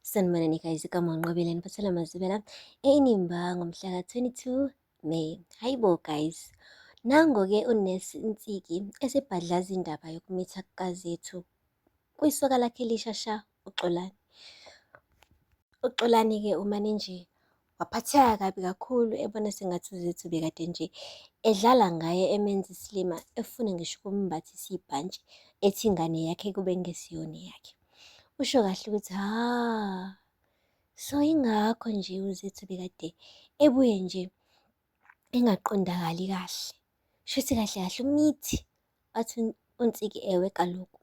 Sanibonani guys, igama uNqobile niphathela Mazibela eNimba ngomhla ka-22 May. Hayibo guys, nango-ke unesi Ntsiki esebhadlaza indaba yokumitha kukaZethu kwisoka lakhe elisha sha uXolani. UXolani-ke umane nje waphatheka kabi kakhulu ebona sengathi uZethu bekade nje edlala ngaye emenza isilima efuna ngisho ukumbathisa ibhantshi ethi ingane yakhe kube ngesiyona yakhe. Usho kahle ukuthi ha so ingakho nje uZethu bekade ebuye nje engaqondakali kahle. Shuthi kahle kahle umithi wathi uNtsiki ewe kaloku.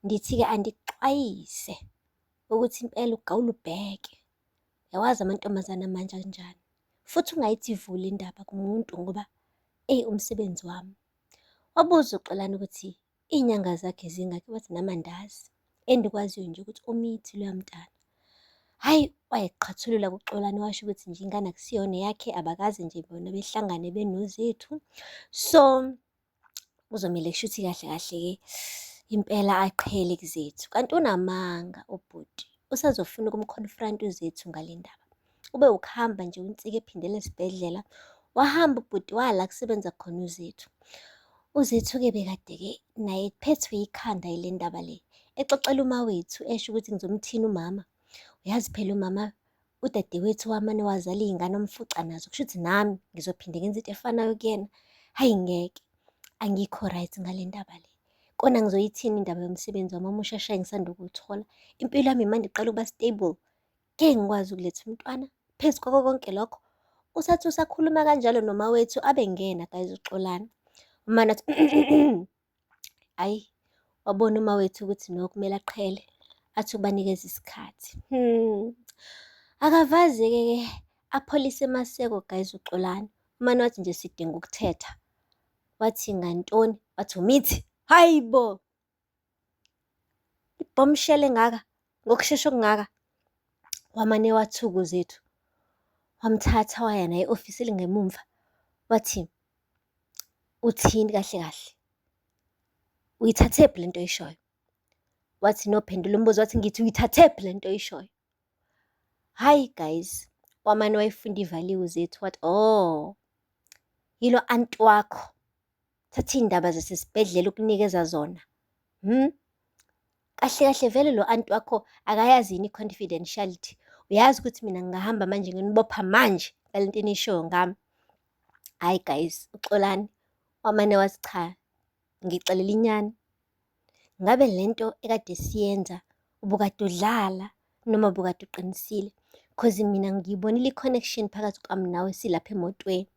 Ndithi-ke andikuxwayise ukuthi impela ugawule ubheke. Uyawazi amantombazane amanje anjani. Futhi ungayithi vula indaba kumuntu ngoba eyi umsebenzi wami. Wabuza uXolani ukuthi iy'nyanga zakhe zingakhi, wathi nami andazi. Endikwaziyo nje ukuthi umithi loya mntana. Hhayi wayiqhathulula kuXolani washo ukuthi nje ingane akusiyona eyakhe, abakaze nje bona behlangane benoZethu. So kuzomele kushuthi kahle kahle-ke impela aqhele kuZethu. Kanti unamanga ubhuti, usazofuna ukumconfront uZethu ngale ndaba. Ube ukuhamba nje uNtsiki ephindela esibhedlela, wahamba ubhuti wala kusebenza khona uZethu. UZethu-ke bekade-ke naye ephethwe ikhanda yile ndaba le, exoxela uMawethu esho ukuthi ngizomthini umama. Uyazi phela umama udadewethu wamane wazala iy'ngane wamfuca nazo, kusho ukuthi nami ngizophinde ngenze into efanayo kuyena. Hhayi ngeke, angikho right ngale ndaba le. Kona ngizoyithini indaba yomsebenzi wami omusha sha engisanda ukuwuthola. Impilo yami manje iqala ukuba stable. Ngeke ngikwazi ukuletha umntwana. Phezu kwakho konke lokho, usathi usakhuluma kanjalo noMawethu abengena guys uXolani. Umane athi hhayi, wabona uMawethu ukuthi no kumele aqhele, athi ukubanikeza isikhathi. Akavaze-ke ke apholise emaseko guys uXolani. Umane wathi nje sidinga ukuthetha. Wathi ngantoni? Wathi umithi. Hhayi bo! Ibhomshela engaka ngokushesha okungaka. Wamane wathuka uZethu, wamthatha waya naye e-ofisi elingemumva, wathi uthini kahle kahle? Uyithathephi lento oyishoyo? Wathi no phendula umbuzo, wathi ngithi uyithathephi lento oyishoyo? Hhayi guys, wamane wayifunda ivaliwe uZethu wathi oh, yilo anti wakho thatha iy'ndaba zasesibhedlela ukunikeza zona. Kahle kahle vele lo anti wakho akayazi yini i-confidentiality. Uyazi ukuthi mina ngingahamba manje nginibopha manje ngale nto eniyishoyo ngami. Hhayi guys, uXolani wamane wathi cha, ngixelela inyani. Ngabe le nto ekade siyenza ubukade udlala noma ubukade uqinisile? Cause mina ngiyibonile i-connection phakathi kwami nawe silapha emotweni.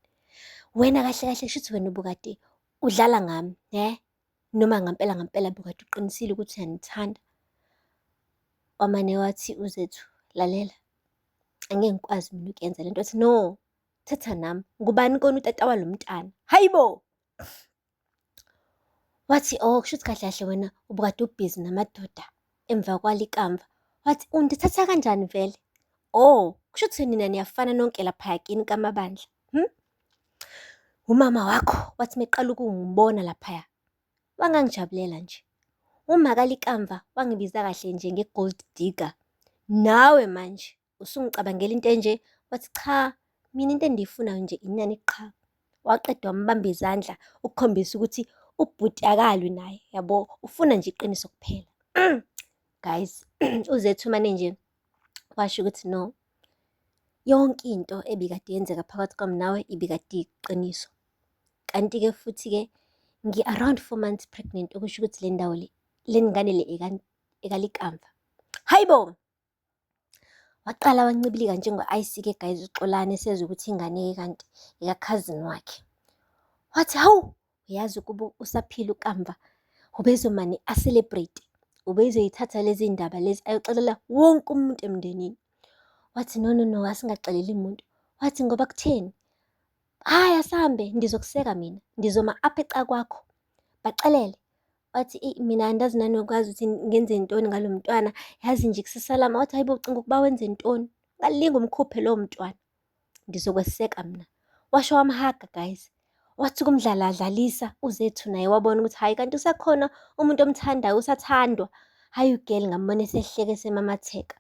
Wena kahle kahle kushuthi wena ubukade udlala ngami, hhe? Noma ngampela ngampela ubukade uqinisile ukuthi uyangithanda? Wamane wathi uZethu, lalela, angeke ngikwazi mina ukuyenza le nto. Wathi no, thetha nami, ngubani kona utata walo mntana? Hayi bo! Wathi oh kushuthi kahle kahle wena ubukade ubhizi namadoda emva kwalo ikamva. Wathi undithatha kanjani vele? Oh kushuthi nina niyafana nonke laphaya kini kaMabandla. Umama wakho wathi meqala ukungibona laphaya wangangijabulela nje. Uma kalikamva wangibiza kahle nje nge-gold digger. Nawe manje usungicabangela into enje? Wathi cha, mina into endiyifunayo nje inyani qha. Waqeda wambamba izandla ukukhombisa ukuthi ubhuti akalwi naye, yabo, ufuna nje iqiniso kuphela. Guys, uZethu mane nje washo ukuthi no, yonke into ebikade yenzeka phakathi kwami nawe ibikade iyiqiniso. Kanti-ke futhi-ke ngi-around 4 months pregnant, okusho ukuthi le ndawo le, le ngane le ekalikamva. Hayi bo! Waqala wancibilika njengo-ayisi-ke guys uXolani esezwa ukuthi ingane-ke kanti ekakhazini wakhe. Wathi hawu, uyazi ukuba usaphila uKamva ubezomane a-celebrate, ubezoyithatha lezi ndaba lezi ayoxelela wonke umuntu emndenini. Wathi no no no, asingaxeleli muntu. Wathi ngoba kutheni? Hhayi asambe, ngizokuseka mina, ngizoma apha ecakwakho. Baxelele. Wathi eyi mina andazi nanokwazi ukuthi ngenze ntoni ngalo mntwana, yazi nje kusasa lami. Wathi hayi bo, ucinga ukuba wenze ntoni? Ungalinge umkhuphe lowo mntwana, ngizokweseka mina. Washo wamhaga guys. Wathi ukumdlaladlalisa uZethu naye wabona ukuthi hhayi kanti usakhona umuntu omthandayo, usathandwa. Hhayi ugirl ngambona esehleka esemamatheka.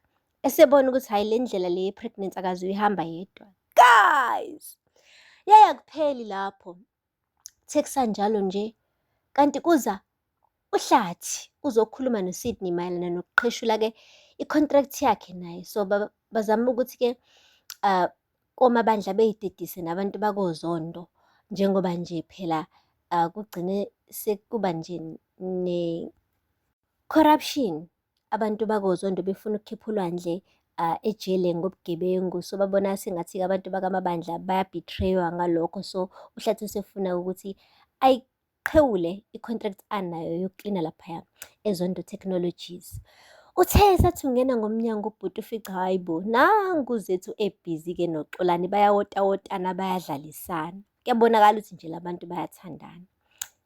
Esebona ukuthi hhayi le ndlela le ye-pregnancy akaze uyihamba yedwa. Guys! Yaye akupheli lapho. Kuthe kusanjalo nje, kanti kuza uHlathi uzokhuluma noSydney mayelana nokuqheshula-ke i-contract yakhe naye. So bazama ukuthi-ke koMabandla bey'dedise nabantu bakoZondo njengoba nje phela kugcine sekuba nje ne-corruption. Abantu bakoZondo befuna ukukhipha uLwandle ejele ngobugebengu. So babona sengathi-ke abantu bakaMabandla baya-betray-wa ngalokho. So uHlathi usefuna ukuthi ayiqhewule i-contract anayo yokuklina laphaya eZondo Technologies. Uthe esathi ungena ngomnyango ubhuti ufica hhayi bo, nangu uZethu e-busy-ke noXolani bayawotawotana bayadlalisana. Kuyabonakala ukuthi nje la bantu bayathandana.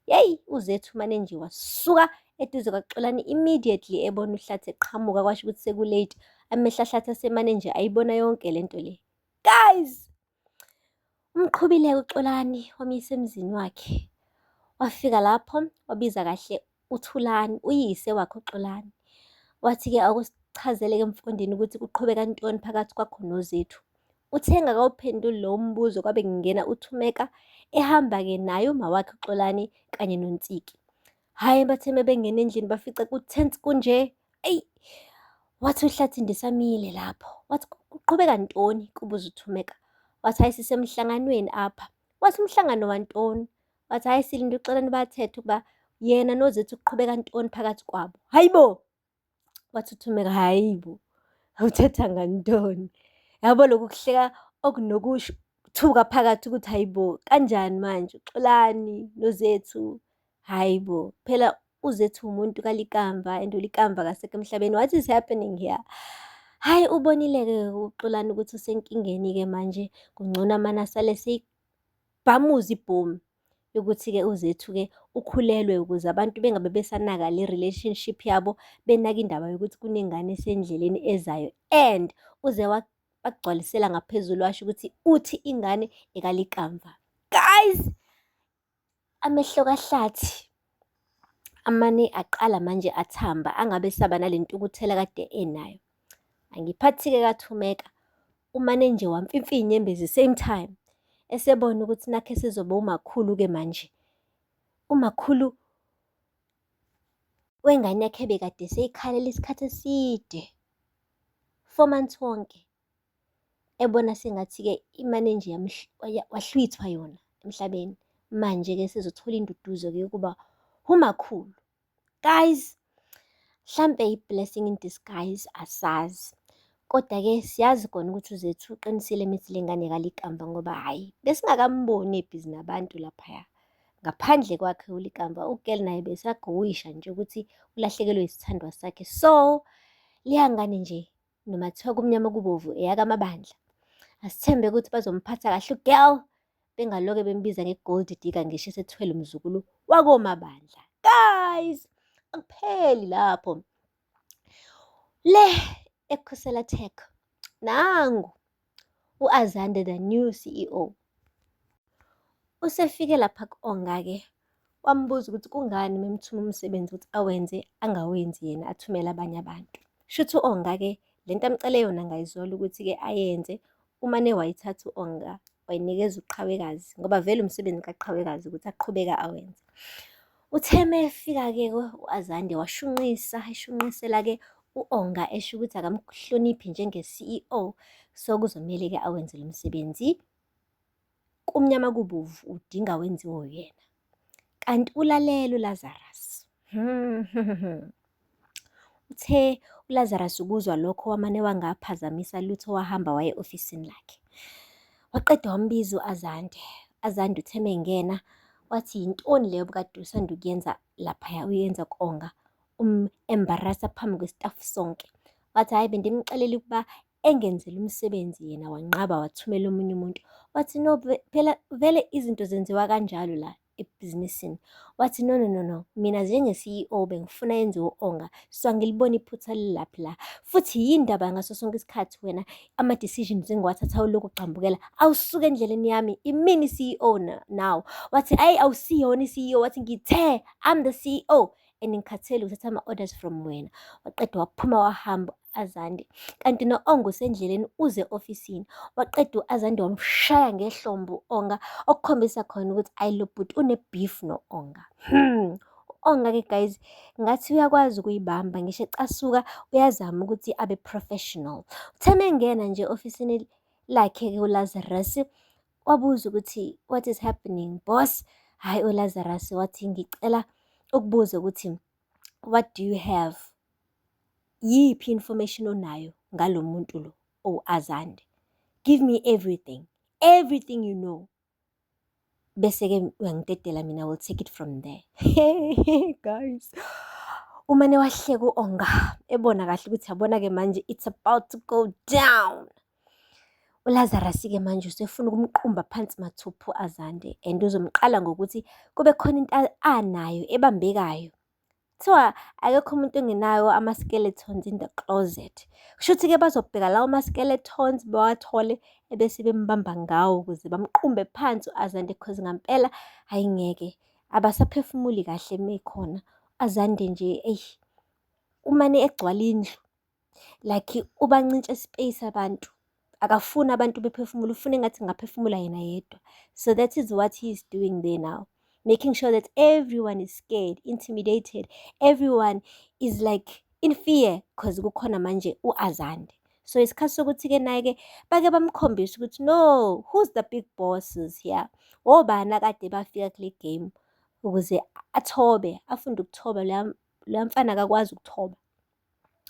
Yeyi uZethu mane nje wasuka eduze kwaXolani immediately ebona uHlathi eqhamuka kwasho ukuthi seku-late. Amehlo aHlathi asemane nje ayibona yonke lento le. Guys! Umqhubile-ke uXolani wamyisa emzini wakhe. Wafika lapho wabiza kahle uThulani, uyise wakhe uXolani. Wathi-ke akusichazele-ke mfondini ukuthi kuqhubeka ntoni phakathi kwakho noZethu. Uthe engakawuphenduli lowo mbuzo kwabe kungena uThumeka ehamba-ke naye umawakhe uXolani kanye noNtsiki. Hhayi bathe mebengena endlini bafica ku-tense kunje. Eyi, wathi uHlathi ndisamile lapho. Wathi kuqhubeka ntoni kubuza uThumeka. Wathi hhayi sisemhlanganweni apha. Wathi umhlangano wantoni? Wathi hhayi silinde uXolani bathethe ukuba yena noZethu kuqhubeka ntoni phakathi kwabo. Hhayi bo! Wathi uThumeka hhayi bo, uthetha ngantoni? Yabo lokhu kuhleka okunokusho phakathi ukuthi hhayi bo, kanjani manje uXolani noZethu? Hhayi bo, phela uZethu umuntu kaLikamva and uLikamva akasekho emhlabeni. What is happening here? Hhayi ubonile-ke uXolani ukuthi usenkingeni-ke manje, kungcono amane asale seyibhamuza ibhomu yokuthi-ke uZethu-ke ukhulelwe ukuze abantu bengabe besanaka le relationship yabo, benaka indaba yokuthi kunengane esendleleni ezayo and uze wagcwalisela ngaphezulu washo ukuthi uthi ingane ekaLikamva. Guys! Amehlo kaHlathi amane aqala manje athamba angabe esaba nale ntukuthelo akade enayo. Angiphathi-ke kaThumeka, umane nje wamfimfa iy'nyembezi same time. Esebona ukuthi nakhu esezoba umakhulu-ke manje. Umakhulu wengane yakhe ebekade eseyikhalela isikhathi eside, 4 months wonke. Ebona sengathi-ke imane nje wahlwithwa yona emhlabeni. Manje-ke sezothola induduzo-ke yokuba umakhulu. Guys, hlampe i-blessing in disguise asazi. Kodwa-ke siyazi kona ukuthi uZethu uqinisile emithi le ngane kaLikamva ngoba hhayi besingakamboni e-busy nabantu laphaya. Ngaphandle kwakhe uLikamva, u-girl naye besagowisha nje ukuthi ulahlekelwe isithandwa sakhe. So, leya ngane nje noma kuthiwa kumnyama kubovu eyakaMabandla. Asithembe ukuthi bazomphatha kahle u-girl, bengaloke bembiza nge-gold digger ngisho esethwele umzukulu wakoMabandla. Guys, akupheli lapho. Le eKhusela Tech, nangu u-Azande the new CEO. Usefike lapha ku-Onga-ke wambuza ukuthi kungani memthuma umsebenzi ukuthi awenze angawenzi yena athumele abanye abantu. Shuthi u-Onga-ke lento amcele yona ngayizolo ukuthi-ke ayenze umane wayithatha u-Onga wayinikeza uQhawekazi ngoba vele umsebenzi kaQhawekazi ukuthi aqhubeke awenze. Uthe mefika-ke u-Azande washunqisa, eshunqisela-ke u-Onga esho ukuthi akamhloniphi njenge-CEO, so kuzomele-ke awenze lo msebenzi. Kumnyama kubovu udinga wenziwe uyena. Kanti ulalela uLazarus. Uthe uLazarus ukuzwa lokho wamane wangaphazamisa lutho wahamba waya e-ofisini lakhe. Waqeda wambiza u-Azande. Azande uthe mengena wathi yintoni leyo obukade usanda ukuyenza laphaya uyenza ku-Onga, um-embarrass-a phambi kwe-staff sonke. Wathi hhayi bendimxelela ukuba engenzela umsebenzi yena wanqaba wathumela omunye umuntu. Wathi no phela vele izinto zenziwa kanjalo la ebhizinisini. Wathi no no no no, mina njenge-CEO bengifuna yenziwe u-Onga, so angiliboni iphutha lilaphi la. Futhi yindaba ngaso sonke isikhathi wena ama-decisions engiwathatha ulokhu ugxambukela, awusuke endleleni yami, imina i-CEO now. Wathi hhayi awusiyona i-CEO, wathi ngithe I'm the CEO and ngikhathele ukuthatha ama-orders from wena. Waqeda waphuma wahamba. u-Azande. Kanti no-Onga usendleleni uze e-ofisini. Waqeda u-Azande wamshaya ngehlombe u-Onga, okukhombisa khona ukuthi ayi lo bhuti une-beef no-Onga. U-Onga-ke guys, ngathi uyakwazi ukuyibamba ngisho ecasuka uyazama ukuthi abe professional. Uthe mengena nje ofisini lakhe-ke uLazarus, wabuza ukuthi, "What is happening, boss?" Hhayi, uLazarus wathi, "Ngicela ukubuza ukuthi what do you have? Yiphi information onayo ngalo muntu lo owu-Azande? Give me everything, everything you know. Bese-ke uyangidedela mina, I will take it from there." Hey guys, umane wahleka u-Onga ebona kahle ukuthi yabona-ke manje it's about to go down. ULazarus-ke manje usefuna ukumqumba phansi mathupha u-Azande and uzomqala ngokuthi kube khona into anayo ebambekayo. Kuthiwa akekho umuntu ongenawo ama-skeletons in the closet. Kushuthi-ke bazobheka lawo ma-skeletons bawathole ebese bembamba ngawo ukuze bamqumbe phansi u-Azande, cause ngampela hhayi ngeke, abasaphefumuli kahle mekhona. Azande nje eyi, umane egcwala indlu, like ubancintsha space abantu. Akafuni abantu bephefumule, ufuna engathi kungaphefumula yena yedwa. So that is what he is doing there now. Making sure that everyone is scared, intimidated, everyone is like in fear cause kukhona manje u-Azande. So isikhathi sokuthi-ke naye-ke bake bamkhombise ukuthi no, who's the big bosses here? Obani akade bafika kule game ukuze athobe, afunde ukuthoba. Loya mfana akakwazi ukuthoba.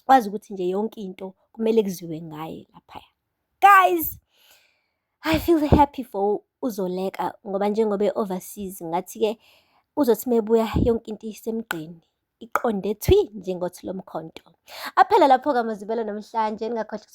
Wazi ukuthi nje yonke into kumele kuziwe ngaye laphaya. Guys, I feel happy for uZoleka ngoba njengoba e-overseas ngathi-ke uzothi mebuya yonke into isemgqeni, iqonde thwi njengothi lomkhonto. Aphela lapho-ke amazwibela namhlanje, ningakhohlwa.